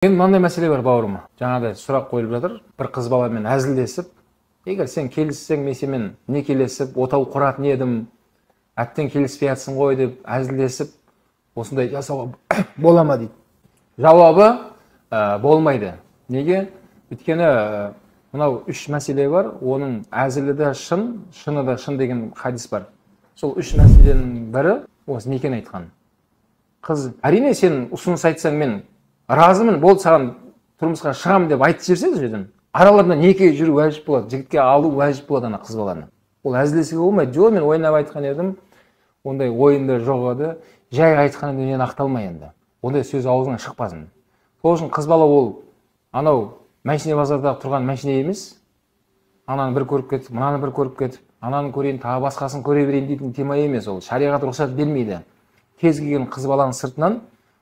Енді мынандай мәселе бар, бауырым. Жаңағыдай сұрақ қойылып жатыр. Бір қыз баламен әзілдесіп, егер сен келіссең, мен сенімен некелесіп, отау құратын едім, әттең келіспей жатсың ғой деп әзілдесіп, осындай жасауға бола ма дейді. Жауабы болмайды. Неге? Өйткені мынау үш мәселе бар, оның әзілі де шын, шыны да шын деген хадис бар. Сол үш мәселенің бірі осы некені айтқан. Қыз, әрине сен ұсыныс айтсаң, мен разымын, болды, саған тұрмысқа шығамын деп айтып жіберсе, сол жерден араларында неке жүру уәжіп болады, жігітке алу уәжіп болады ана қыз баланы. Ол әзілдесуге болмайды. Жоқ, мен ойнап айтқан едім, ондай ойымда жоқ еді, жай айтқан едім, мен ақталмай енді. Ондай сөз аузыңнан шықпасын. Сол үшін қыз бала ол анау мәшине базардағы тұрған мәшине емес, ананы бір көріп кетіп, мынаны бір көріп кетіп, ананы көрейін, тағы басқасын көре берейін дейтін тема емес ол. Шариғат рұқсат бермейді. Кез келген қыз баланың сыртынан,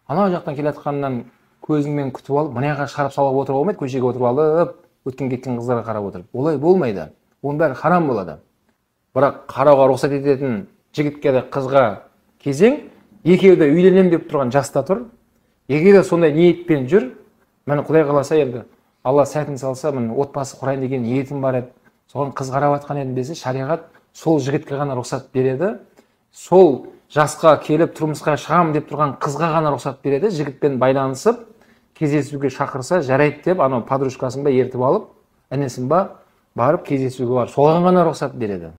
анау жақтан келе жатқанынан көзіңмен күтіп алып, мына жаққа шығарып салып отыруға болмайды, көшеге отырып алып, өткен кеткен қыздарға қарап отырып. Олай болмайды. Оның бәрі харам болады. Бірақ қарауға рұқсат ететін жігітке де қызға кезең, екеуі де үйленемін деп тұрған жаста тұр. Егер де сондай ниетпен жүр, міне Құдай қаласа енді Алла сәтін салса, міне отбасы құрайын деген ниетім бар еді, соған қыз қарап жатқан едім десе, шариғат сол жігітке ғана рұқсат береді. Сол жасқа келіп тұрмысқа шығамын деп тұрған қызға ғана рұқсат береді. Жігітпен байланысып, кездесуге шақырса, жарайды деп, анау подружкасын ба ертіп алып, інісін ба барып кездесуге барып, соған ғана рұқсат береді.